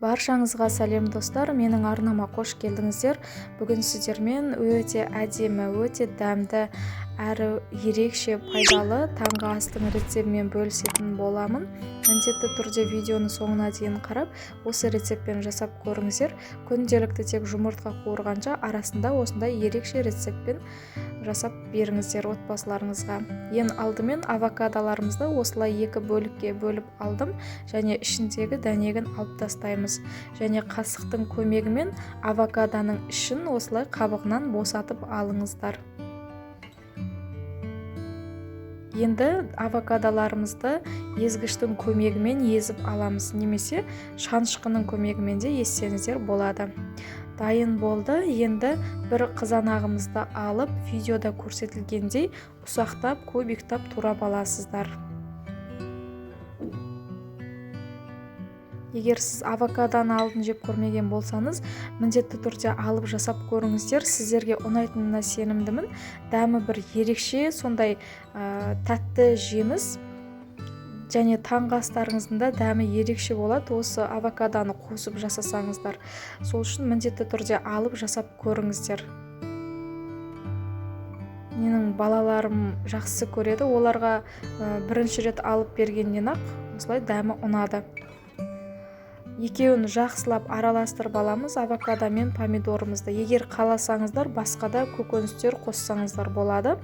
Баршаңызға сәлем, достар! Менің арнама қош келдіңіздер. Бүгін сіздермен өте әдемі, өте дәмді әрі ерекше пайдалы таңғы астың рецептімен бөлісетін боламын. Міндетті түрде видеоны соңына дейін қарап, осы рецептпен жасап көріңіздер. Күнделікті тек жұмыртқа қуырғанша, арасында осындай ерекше рецептпен жасап беріңіздер отбасыларыңызға. Ең алдымен авокадоларымызды осылай екі бөлікке бөліп алдым және ішіндегі дәнегін алып тастаймыз. Және қасықтың көмегімен авокадоның ішін осылай қабығынан босатып алыңыздар. Енді авокадоларымызды езгіштің көмегімен езіп аламыз, немесе шанышқының көмегімен де езсеңіздер болады. Дайын болды. Енді бір қызанағымызды алып, видеода көрсетілгендей ұсақтап, кубиктап турап аласыздар. Егер сіз авокадоны алдын жеп көрмеген болсаңыз, міндетті түрде алып жасап көріңіздер. Сіздерге ұнайтынына сенімдімін. Дәмі бір ерекше, сондай тәтті жеміс. Және таңғы астарыңыздың да дәмі ерекше болады осы авокадоны қосып жасасаңыздар. Сол үшін міндетті түрде алып жасап көріңіздер. Менің балаларым жақсы көреді. Оларға бірінші рет алып бергеннен ақ осылай дәмі ұнады. Екеуін жақсылап араластырып аламыз, авокадо мен помидорымызды. Егер қаласаңыздар, басқа да көкөністер қоссаңыздар болады.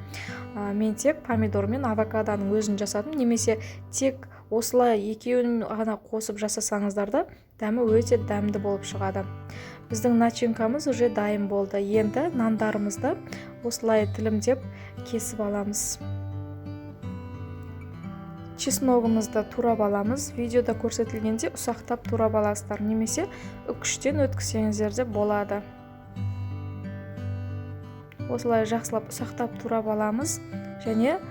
Мен тек помидор мен авокадоның өзін жасадым, немесе тек осылай екеуін ғана қосып жасасаңыздар да дәмі өте дәмді болып шығады. Біздің начинкамыз уже дайын болды. Енді нандарымызды осылай тілімдеп кесіп аламыз. Чесногымызды турап аламыз. Видеода көрсетілгенде ұсақтап турап аласыздар, немесе үкіштен өткізсеңіздер де болады. Осылай жақсылап ұсақтап турап аламыз және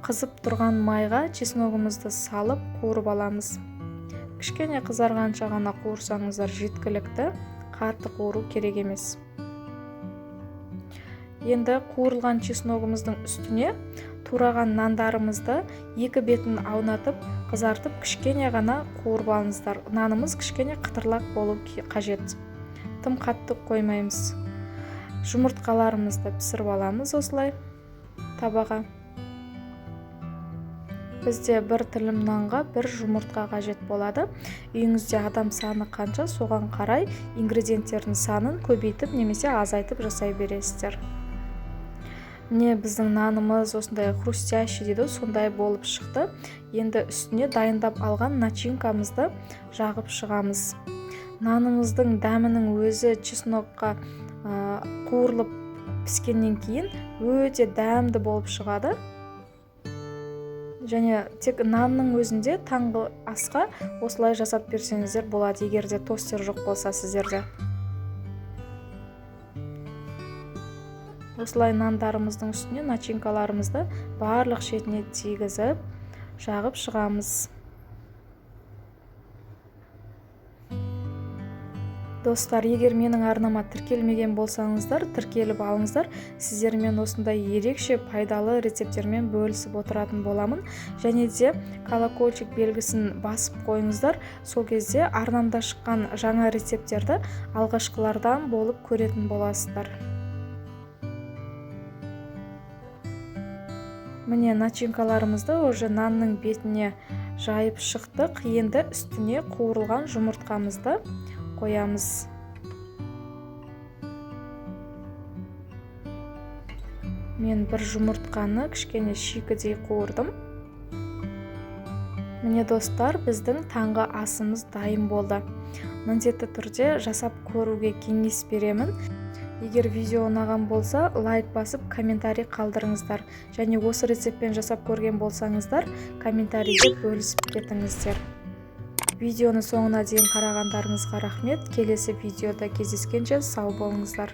қызып тұрған майға чесногымызды салып қуырып аламыз. Кішкене қызарғанша ғана қуырсаңыздар жеткілікті, қатты қуыру керек емес. Енді қуырылған чесногымыздың үстіне тураған нандарымызды екі бетін аунатып, қызартып, кішкене ғана қуырып алыңыздар. Нанымыз кішкене қытырлақ болу қажет. Тым қатты қоймаймыз. Жұмыртқаларымызды пісіріп аламыз осылай табаға. Бізде бір тілім нанға бір жұмыртқа қажет болады. Үйіңізде адам саны қанша, соған қарай ингредиенттердің санын көбейтіп немесе азайтып жасай бересіздер. Міне, біздің нанымыз осындай хрустящий дейді, сондай болып шықты. Енді үстіне дайындап алған начинкамызды жағып шығамыз. Нанымыздың дәмінің өзі чеснокқа қуырылып піскеннен кейін өте дәмді болып шығады. Және тек нанның өзінде таңғы асқа осылай жасап берсеңіздер болады, егер де тостер жоқ болса сіздерде. Осылай нандарымыздың үстіне начинкаларымызды барлық шетіне тигізіп, жағып шығамыз. Достар, егер менің арнама тіркелмеген болсаңыздар, тіркеліп алыңыздар. Сіздермен осындай ерекше пайдалы рецепттермен бөлісіп отыратын боламын. Және де колокольчик белгісін басып қойыңыздар. Сол кезде арнамда шыққан жаңа рецепттерді алғашқылардан болып көретін боласыздар. Міне, начинкаларымызды уже нанның бетіне жайып шықтық. Енді үстіне қуырылған жұмыртқамызды қоямыз. Мен бір жұмыртқаны кішкене шикідей қуырдым. Міне, достар, біздің таңғы асымыз дайын болды. Міндетті түрде жасап көруге кеңес беремін. Егер видео ұнаған болса, лайк басып, комментарий қалдырыңыздар. Және осы рецептпен жасап көрген болсаңыздар, комментарийде бөлісіп кетіңіздер. Видеоны соңына дейін қарағандарыңызға рахмет. Келесі видеода кездескенше сау болыңыздар.